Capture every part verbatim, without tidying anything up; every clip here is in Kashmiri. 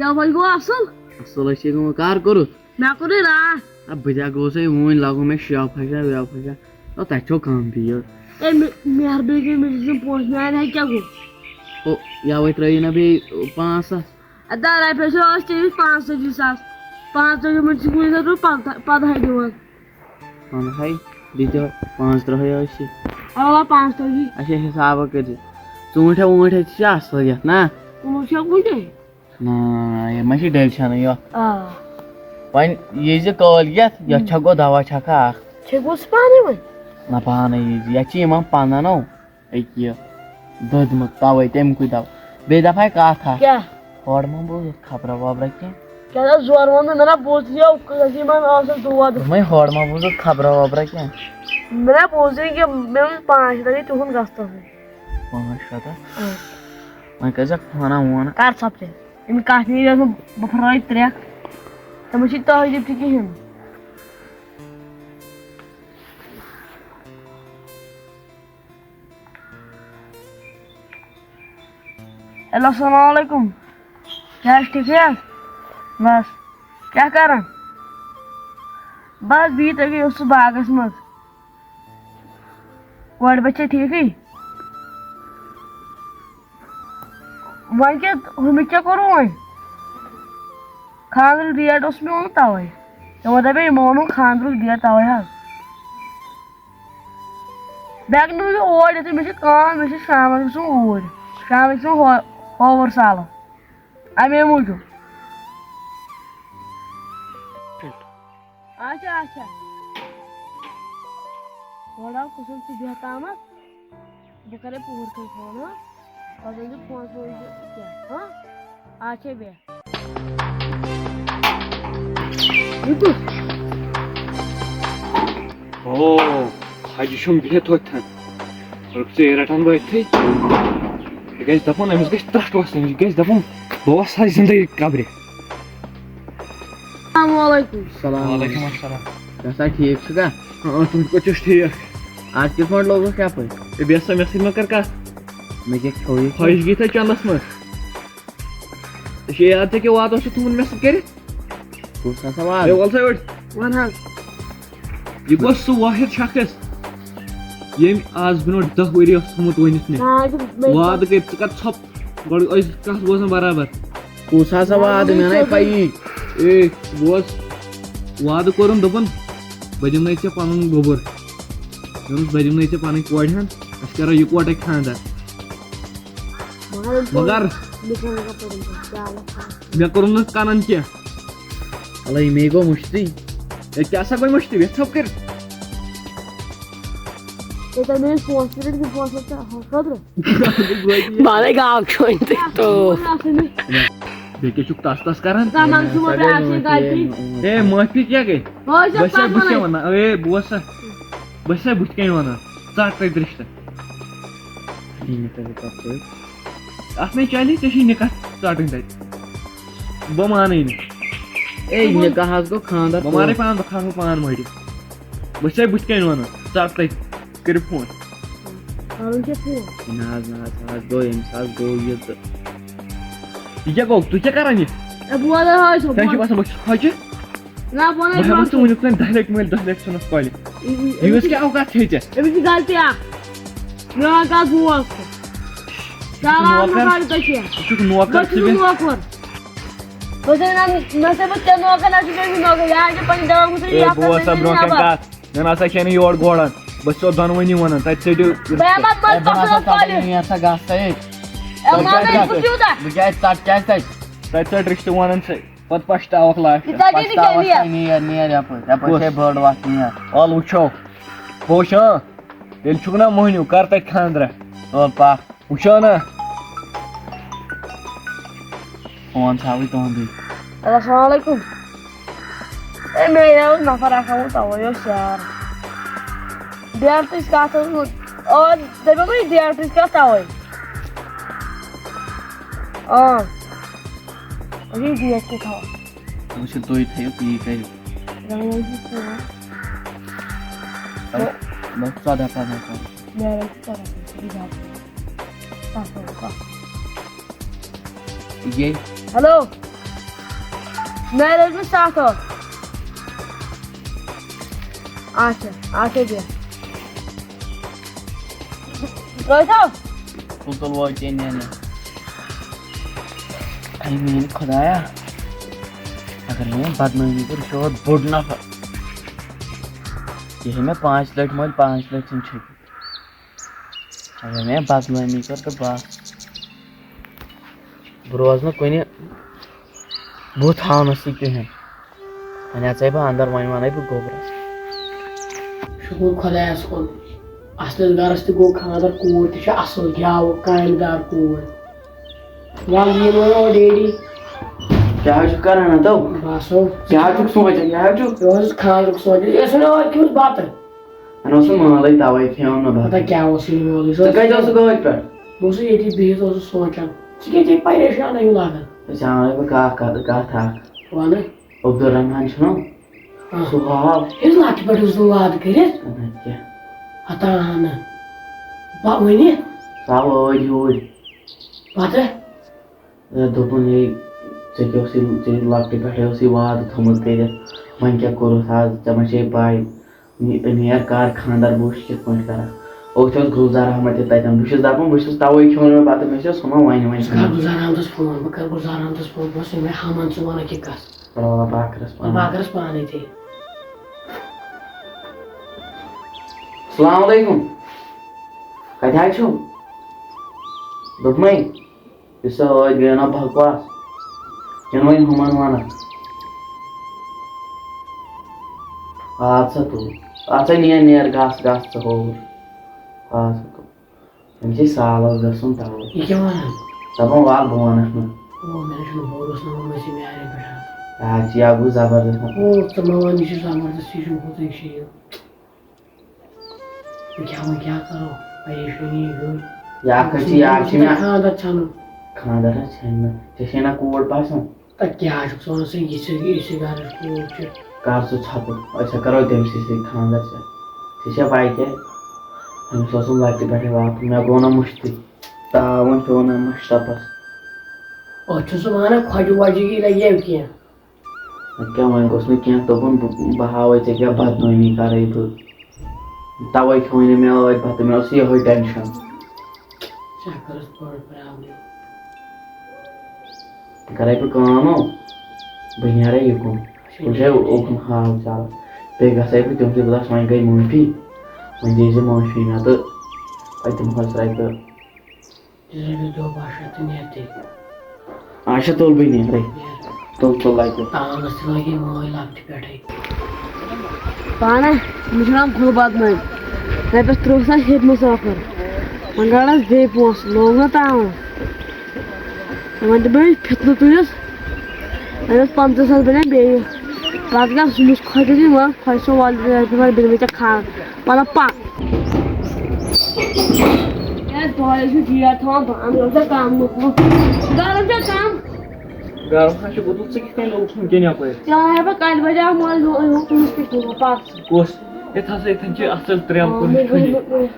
کیٛاہ وۄنۍ گوٚو اَصٕل؟ اَصٕل حظ چھِ گوٚمُت۔ کَر کوٚرُتھ؟ مےٚ کوٚرُے راتھ۔ اَ، بہٕ تہِ ہا گوٚوُس ہے وُنۍ، لَگوو مےٚ شیٚو پھَشا ویٚو پھَشا۔ او، تَتہِ چھو کَم بیٖڑ۔ اے، مےٚ، مہربٲنی کٔرِتھ، مےٚ دِژ یِم پونٛسہٕ، میٛانہِ ہَتہِ کیٛاہ گوٚو؟ او، یَوَے ترٛٲیِو نہ بیٚیہِ پانٛژھ ساس۔ اَدٕ رۄپیَس چھِ ٲسۍ ژےٚ نِش پانٛژتٲجی ساس۔ پانٛژتٲجی منٛز چھِ وٕنہِ ژےٚ ترٛوو پَنٛداہ، پَنٛداہَے دِوان۔ پَنٛداہَے دِتو، پانٛژترٕٛہَے ٲسۍ۔ اَوا، پانٛژتٲجی۔ اچھا، حِسابہ کٔرۍ زِ۔ ژوٗنٛٹھۍ ہا ووٗنٛٹھۍ ہا تہِ چھِ اَصٕل یَتھ، نا؟ کُنوُہ شیٚتھ وُنہِ؟ نہ، یہِ ما چھِ ڈٮ۪لشَنٕے یَتھ۔ آ۔ وۄنۍ یہِ زِ کٲلۍ کٮ۪تھ، یَتھ ہُم۔ چھَکو دَوا چھَکھا اَکھ۔ چھَکوس پانَے وۄنۍ؟ نہ، پانَے یہِ زِ۔ یَتھ چھِ یِوان پَنٛداہ نو۔ أکیٛاہ یہِ دٔدمٕژ، تَوَے تَمہِ کُے دَوا۔ بیٚیہِ دَپہٕ ہاے کَتھ اَکھ۔ کیٛاہ؟ ہورٕ ما بوٗزُتھ خبرا وبرا کینٛہہ؟ کیٛاہ حظ زورٕ ووٚن نہٕ مےٚ؟ نہ بوٗزتھٕے اوس، کٲنٛسہِ یِمَن ٲسَس دود۔ دوٚپمَے ہورٕ ما بوٗزُتھ خبرا وبرا کینٛہہ؟ مےٚ نہ بوٗزٕے کینٛہہ، مےٚ اوس پانٛژھ شیٚتھ رۄپیہِ تِہُنٛد گژھُن۔ پانٛژھ شیٚتھ ہا؟ اۭں۔ وۄنۍ کٔرۍزیٚکھ فونہ وونہ۔ کر ژھۄپہٕ تیٚلہِ؟ أمِس کَتھِ نِش ٲسٕس بہٕ پھرٛٲے ترٛٮ۪کھ۔ تٔمِس چھِ تٲجیٖب تہِ کِہیٖنۍ۔ ہیلو، السلام علیکم۔ کیٛاہ حظ، ٹھیٖکھٕے حظ؟ بس، کیٛاہ کران؟ بس، بِہِتھ أتی اوسُس باغس منٛز۔ کورِ بچہِ چھا ٹھیٖکھٕے؟ وۄنۍ کیٛاہ، ہُمِس کیٛاہ کوٚروٕ وۄنۍ؟ خانٛدرُک ڈیٹ اوس مےٚ اوٚنمُت توے۔ تِمو دپے یِمو اوٚنُن خانٛدرُک ڈیٹ توے حظ۔ بیٚکہِ نہٕ مےٚ اور یِتھُے، مےٚ چھِ کٲم، مےٚ چھِ شامس گژھُن اوٗرۍ۔ شامس گژھُن ہو-، ہووُر سالس۔ امے موٗجوٗب۔ اچھا، اچھا۔ گۄڈٕ آو قُسُم ژٕ بیٚہہ تامَتھ، بہٕ کَرے پوٗرٕ کٔرِتھ فون، ہاں؟ پَتہٕ أنۍزِ فون سوزِ کینٛہہ، ہاں؟ اچھا، بیٚہہ۔ او، حاجی چھُم بِہِتھ ہوٚتھَن۔ رُک ژٕ، یہِ رَٹَن بہٕ أتھٕے۔ یہِ گژھِ دَپُن، أمِس گژھِ ترٛٹھ وَسٕنۍ، یہِ گژھِ دَپُن، بہٕ وَسہٕ ہا زِندَے قبرِ۔ السلام علیکم۔ السلام وعلیکم علیکم۔ السلام۔ کیٛاہ سا ٹھیٖک چھُکھا؟ آ، تُہۍ کوٚت چھُس ٹھیٖک؟ آز کِتھ پٲٹھۍ لوگُکھ یَپٲرۍ؟ ہے، بیٚہہ سا مےٚ سۭتۍ، مہ کَر کَتھ۔ مےٚ کیٛاہ کھیوٚو یہِ؟ خواہِش گٔے تۄہہِ چَندَس منٛز۔ ژےٚ چھُے یاد، ژےٚ کیٛاہ وعدٕ اوسُتھ تھوٚمُت مےٚ سۭتۍ کٔرِتھ؟ کُس ہسا وعدٕ؟ ہے، وَل سا أڑۍ۔ وَن حظ۔ یہِ گوٚو سُہ وٲحِد شخص، ییٚمۍ آز برٛونٛٹھ دَہ ؤری اوس تھوٚمُت ؤنِتھ مےٚ۔ آ، یہِ چھُ مےٚ وعدٕ کٔرِتھ، ژٕ کَر ژھۄپ۔ گۄڈٕ ٲسۍ کَتھ بوزان برابر۔ کُس ہسا وعدٕ؟ مےٚ نَے پَیی۔ اے، بوز، وعدٕ کوٚرُن، دوٚپُن، بہٕ دِمنَے ژےٚ پَنُن گوٚبُر۔ دوٚپمَس، بہٕ دِمنَے ژےٚ پَنٕنۍ کورِ ہَن، أسۍ کَرو یِکوَٹَے خانٛدر۔ مگر مگر مےٚ کوٚر نہٕ پَتہٕ کیٛاہ وَتھ۔ مےٚ کوٚرُن نہٕ کَنَن کینٛہہ۔ اَلَے، مے گوٚو مٔشتٕے۔ ہے، کیٛاہ سا گوٚو مٔشتٕے؟ یَتھ ژھۄپہٕ کٔرِتھ۔ ہے، تۄہہِ مےٚ ٲسۍ پونٛسہٕ تہِ رٔٹۍ، تِم پونٛسہٕ ٲسۍ تۄہہِ ہُتھ خٲطرٕ۔ بہٕ ہَے گاو کھیوٚن تُہۍ تو۔ بیٚیہِ کیٛاہ چھُکھ تَس تَس کَران؟ زَمانہٕ چھُ وۄنۍ بیٛاکھ سٕے غلطی۔ ہے، معٲفی کیٛاہ گٔے؟ بہٕ ٲسۍ بہٕ چھُسے، بہٕ چھُسے وَنان، اے، بوز سا، بہٕ چھُسے بٕتھِ کَنۍ وَنان، ژَٹ تَتہِ رِشتہٕ۔ اَتھ نَے چَلی، ژےٚ چھُے نِکاح ژَٹٕنۍ تَتہِ۔ بہٕ مانَے نہٕ۔ اے، نِکاح حظ گوٚو خانٛدر بہٕ مانَے تہٕ پانہٕ، بہٕ کھالہٕ پانہٕ مٔڈِتھ۔ بہٕ چھُسے بٕتھِ کَنۍ وَنان، ژَٹ تَتہِ۔ کٔرِو فون۔ کَرُن کیٛاہ فون؟ نہ حظ، نہ حظ، نہ حظ، گوٚو ییٚمہِ ساتہٕ گوٚو یہِ تہٕ یہِ کیٛاہ گوٚو؟ تُہۍ کیٛاہ کَران یہِ؟ اے، بہٕ وَنہٕ حظ، ژےٚ چھُے باسان بہٕ چھُس حۄچہِ؟ نہ، بہٕ وَنہٕ بہٕ ہٮ۪مَس ژٕ ؤنِتھ، ژٕ دَہہِ لَٹہِ مٔلۍ، دَہہِ لَٹہِ ژھٕنَس کۄلہِ۔ یہِ، یہِ، یہِ أمِس کیٛاہ اوقات چھے ژےٚ؟ أمِس چھِ غلطی اَکھ۔ مےٚ وَن کَتھ بوز ژٕ۔ ژٕ چھُکھ شرارت مہ نوکر، کَر ژٕ چھُکھ نوکر، بہٕ چھُس ژٕ بیٚہہ۔ نوکر۔ بہٕ چھُس نہ، نہ چھُس بہٕ ژےٚ نوکر، نہ چھُس بہٕ أمِس نوکر۔ یہِ آسہِ پَنٕنۍ دَوا گُزٲرِش، اے، یَتھ بوز منٛز سا برونٛہہ کَنہِ نٮ۪بر۔ کَتھ۔ مےٚ نہ سا چھے نہٕ یور گوڑان۔ بہٕ چھُسو دۄنوٕنی وَنان۔ تَتہِ ژٔٹِو۔ بہٕ ہٮ۪مہٕ اَتھ منٛز بہٕ ہسا پَتہٕ ژَٹہٕ کۄلہِ۔ نیر سا گژھ سا ییٚتہِ۔ اے، تَتہِ مَمے، ژَٹہِ بہٕ کیٛاہ؟ کیٛوٗتاہ؟ بہٕ کیٛازِ ژَٹہٕ کیٛازِ تَتہِ؟ تَتہِ ژَٹہِ رِشتہٕ وَنان ژٕ۔ پَتہٕ پَشتاوَکھ لاسٹَس۔ یہِ ژَٹہِ نہٕ پَشتاوَکھ کینٛہہ۔ سا، نیر، نیر یَپٲرۍ۔ یَپٲرۍ کُس؟ چھے بٔڑ وَتھ نیر۔ وَلہٕ وٕچھو۔ بہٕ وٕچھٕ، ہاں۔ تیٚلہِ چھُکھ نا مۄہنیوٗ، کَر تَتہِ خانٛدرا۔ وَلہٕ پَکھ۔ وٕچھو نا۔ فون ژھاوٕے تُہُنٛدُے۔ السلام علیکم۔ اے، مےٚ یہِ اوس نفر اکھ آمُت، توے اوس یار۔ ڈیٹٕچ کتھ ٲس نہٕ، آ، دپیو مےٚ یہِ ڈیٹٕچ کتھ توے۔ آ۔ اَسہِ چھِ ڈیٹ تہِ تھاوان۔ وٕچھِو، تُہۍ تھٲیِو، تی کٔرِو۔ رنٛگ چھِ ژور۔ نہ، ژۄداہ پنٛداہ کَر۔ نیران چھِ ژۄداہ پنٛداہ، یہِ زیادٕ۔ پانٛژھ پنٛداہ، پانٛژھ۔ یے۔ ہیلو۔ نہ، رٔٹۍ مےٚ ستھ ٲٹھ۔ اچھا، اچھا، بیٚہہ۔ ترٛٲیتو؟ تُل، تُل، وٲتۍ أنۍ، أنۍ۔ اے میٛانہِ خۄدایا، اگر مےٚ بدنٲمی کٔر، یہِ چھُ بوٚڑ نفر۔ یہِ ہے مےٚ پانٛژِ لٹہِ مٔلۍ، پانٛژِ لٹہِ ژھٕنۍ چھٔکِتھ۔ اگر مےٚ بدنٲمی کٔر تہٕ بس۔ بہٕ روزٕ نہٕ کُنہِ بُتھ ہاونس تہِ کِہیٖنۍ۔ وۄنۍ اژے بہٕ اندر، وۄنۍ ونَے بہٕ گوٚبرس۔ شُکُر خۄدایس کُن، اصلِس گرس تہِ گوٚو خانٛدر، کوٗر تہِ چھِ اصل، گیاوُک کامہِ دار کوٗر۔ وَل یِن وۄنۍ اورٕ ڈیڈی۔ کیٛاہ حظ چھُکھ کران اتو؟ بس ہو۔ کیٛاہ حظ چھُکھ سونٛچان؟ کیٛاہ حظ چھُکھ؟ یہِ اوس خانٛدرُک سونٛچان، یہِ ٲس وۄنۍ ٲدۍ کھیوٚمُت بتہٕ۔ وۄنۍ اوس نہٕ مٲلٕے، توے کھیوٚم نہٕ بتہٕ۔ پتہ کیٛاہ اوس یہِ مول، یہِ ژٕ اوس کتہِ اوسُکھ ٲدۍ پٮ۪ٹھ؟ بہٕ اوسُس ییٚتی بِہِتھ، اوسُس سونٛچان۔ ژٕ کیٛازِ چھے پریشان ہیوٗ لگان؟ أسۍ آے بہٕ کتھ، کتھ، کتھ اکھ۔ وَنہٕ۔ عبدالرحمان چھُنہ؟ آ۔ سُہ آو۔ ہے، لۄکٹہِ پٮ۪ٹھ اوس نہٕ وعدٕ کٔرِتھ۔ نہ کیٛاہ؟ ہتا اہنہٕ۔ بہٕ وَنہِ۔ سُہ آو ٲدۍ یوٗرۍ۔ پتہٕ؟ اے، دوٚپُن، ہے، ژےٚ کیٛاہ اوسُے، ژےٚ لۄکٹہِ پٮ۪ٹھَے اوسُے وعدٕ تھوٚمُت کٔرِتھ، وۄنۍ کیٛاہ کوٚرُتھ آز؟ ژےٚ ما چھے پَے؟ نہِ-، نیر کر خانٛدر، بہٕ وٕچھِ کِتھ پٲٹھۍ کرکھ۔ أتھۍ اوس گُلزار احمد تہِ تَتٮ۪ن۔ بہٕ چھُس دَپان، بہٕ چھُس تَوَے کھیوٚو نہٕ مےٚ پَتہٕ، مےٚ چھِ سُہ ما وَنہِ وۄنۍ ژٕ کر خانٛدر۔ گُلزار احمدس فون، بہٕ کر گُلزار احمدس فون، بہٕ وَنس، یہِ مےٚ ہَمن ژٕ وَنکھ یہِ کَتھ۔ رَبا بہٕ کَرَس پانہٕ۔ بہٕ کَرَس پانَے ژےٚ۔ السلام علیکم۔ کَتہِ حظ چھِو؟ دوٚپمَے۔ یہِ سا ٲدۍ گٔیو نا بکواس؟ کِنہٕ وۄنۍ ہُمن وَنکھ؟ اَدٕ سا تُل۔ اَدٕ سا نیر، نیر، گژھ، گژھ ژٕ ہووُر۔ اَدٕ سا تُل۔ أمِس چھِ سالس گژھُن تَوَے۔ یہِ کیٛاہ وَنان؟ دَپان وَل بہٕ وَنکھ نہٕ۔ او، مےٚ چھُنہٕ بوروس نہٕ ووٚنمُت ژےٚ میٛانہِ پٮ۪ٹھ۔ آ، ژٕ یا گوٚو زبردست نفر۔ او، ژٕ مہ وَن، یہِ چھُ زبردست، یہِ چھُنہٕ ہُتُے چھُ یہِ۔ وۄنۍ کیٛاہ، وۄنۍ کیٛاہ کرو؟ پریشٲنی ہیوٚر۔ یا کٔژ چھِ، یا چھِ مےٚ خانٛدر ژھانُن۔ خانٛدر حظ ژھانہِ نہٕ۔ ژےٚ چھے نہ کوٗر پسنٛد؟ تہٕ کیٛاہ چھُکھ ژٕ وَنان، سُہ یِژھٕے، یِژھٕے گرٕچ کوٗر چھِ۔ کر ژٕ ژھۄپہٕ، أسۍ ہا کرو تٔمۍ سٕے سۭتۍ خانٛدر ژےٚ۔ ژےٚ چھےٚ پَے کیٛاہ؟ أمِس اوسُم لۄکٹہِ پٮ۪ٹھَے واتُن، مےٚ گوٚو نہ مُشتٕے۔ تاوَن پیوٚو نہ مَشرَپَس۔ أتھۍ چھُ سُہ وَنان، کھۄجہِ وۄجہِ یی لَگہِ کینٛہہ۔ اَدٕ کیٛاہ، وۄنۍ گوٚژھ نہٕ کینٛہہ، دوٚپُن، بہٕ، بہٕ ہاوَے ژےٚ کیٛاہ بدنٲمی کَرَے بہٕ۔ تَوَے کھیوٚو نہٕ مےٚ ٲدۍ بَتہٕ، مےٚ اوس یِہوٚے ٹٮ۪نشَن۔ ژےٚ کٔرٕس بٔڑ پرٛابلِم۔ کَرَے بہٕ کٲم، بہٕ نیرَے یُکُن، اچھا، وٕچھَے نیرَے۔ اوکُن حال چال۔ بیٚیہِ گژھَے بہٕ تِہُنٛدُے، بہٕ دَپَس، وۄنۍ گٔے معٲفی، وۄنۍ دیٖزِ معٲفی مےٚ تہٕ وۄنۍ دِمہٕ ہوس رۄپیہِ۔ ژےٚ رٔٹِو دۄہ باہ شیٚتھ تہٕ نیر تیٚلہِ۔ اچھا، تُل بہٕ نیرے۔ نیر۔ تُل، تُل، لگہِ۔ تاونس تہِ لگے وٲلۍ لۄکٹہِ پٮ۪ٹھے۔ پانہ، مےٚ چھُ ناو گُل بدنٲوِتھ۔ رۄپیس ترٕٛہ ساس ہیٚتۍ مےٚ سفر۔ وۄنۍ گٔڑس بیٚیہِ پونٛسہٕ، لوگ نہ تاوَن۔ وۄنۍ دِمے فِتنہٕ تُلِس۔ رۄپیس پنٛژاہ ساس بنے بیٚیہِ۔ پتہٕ گژھ سُہ مےٚ چھُ خۄجہِ دِوان، خۄجہِ چھُ وَلہٕ رۄپیہِ وَلہٕ بہٕ دِمے ژےٚ کھال۔ مطلب پَک۔ یَتھ دۄہَے چھُ گیٹ تھاوان بنٛد، یہِ اوس نہٕ کَم گوٚمُت۔ گرم چھا کَم؟ گرم ہا چھُ گوٚمُت، ژٕ کِتھ کٔنۍ لوٚگُکھ وٕنکٮ۪ن یَپٲرۍ؟ ژےٚ وَنہٕ ہا بہٕ کَلہِ بَجاو مَل، یہِ اوس تٔمِس تہِ گوٚمُت پَک۔ کُس؟ یَتھ ہسا یِتھَن چھِ اَصٕل ترٛٮ۪م آ، کُنہِ مےٚ چھُنہِ۔ گوٚمُت۔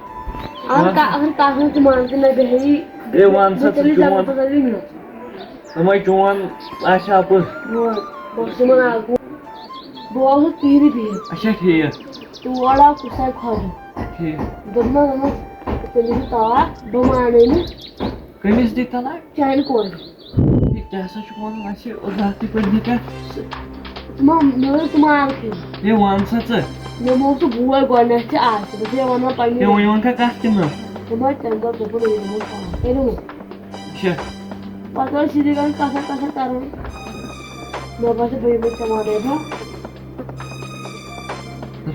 اَہَن ہاں؟ کا-، اَہَن کَتھ منٛز تہِ مان ژٕ نہ بیٚہہِ۔ اے، وَن سا ژٕ تیٚلہِ چون۔ زَبردست لَگہِ مےٚ۔ دوٚپمَے چون آسہِ ہا اَپُز۔ بہٕ اوسُس تِمَن اَکھ، بہٕ اوسُس تیٖرِ بِہِتھ۔ اچھا، ٹھیٖک۔ تور آو کُسے خۄجہِ۔ ٹھیٖک۔ دوٚپمَس، دوٚپمَس، تٔمِس چھُ تاپھ، بہٕ مانَے نہٕ۔ کٔمِس دِتھ طلاق؟ چانہِ کورِ۔ یہِ کیٛاہ سا چھُکھ وَنان اَسہِ؟ راتھٕے پٮ۪ٹھ دِتھ کیٛاہ؟ ژٕ ما، مےٚ دوٚپ ژٕ ما اَنکھ یہِ۔ ہے، وَن سا ژٕ۔ مےٚ موٗد سُہ بوے گۄڈٕنٮ۪تھ تہِ آسہِ، بہٕ چھُسے وَنان پنٛنہِ۔ ہے، وۄنۍ وَن کھا کَتھ تہِ مےٚ؟ دوٚپمَے تَمہِ دۄہ دوٚپُن، ہے، دوٚپُن، پانَس کَرِ وۄنۍ۔ اچھا۔ پتہٕ ٲسۍ سیٖدھے گژھان کتھا کتھا کران۔ مےٚ باسیو بہٕ یِمے ژےٚ وَنَے بہٕ۔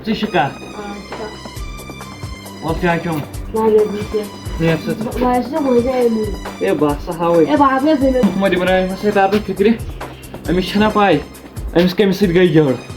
ژٕ چھِ کَتھ۔ آ، ژٕ کَتھ۔ وَل چاے چٮ۪مو۔ واریاہ بِہِتھ۔ بیٚیہِ ہسا ژٕ۔ بہٕ، بہٕ آسہٕ نا وۄنۍ تہِ اَمہِ موٗجوٗب۔ اے، بہٕ ہسا ہاوَے۔ اے، بہٕ ہاوَے زٔمیٖن۔ محمد ابراہیمَس ہے تَر نہٕ فِکرِ۔ أمِس چھَنا پَے؟ أمِس کٔمِس سۭتۍ گٔے یٔڑ؟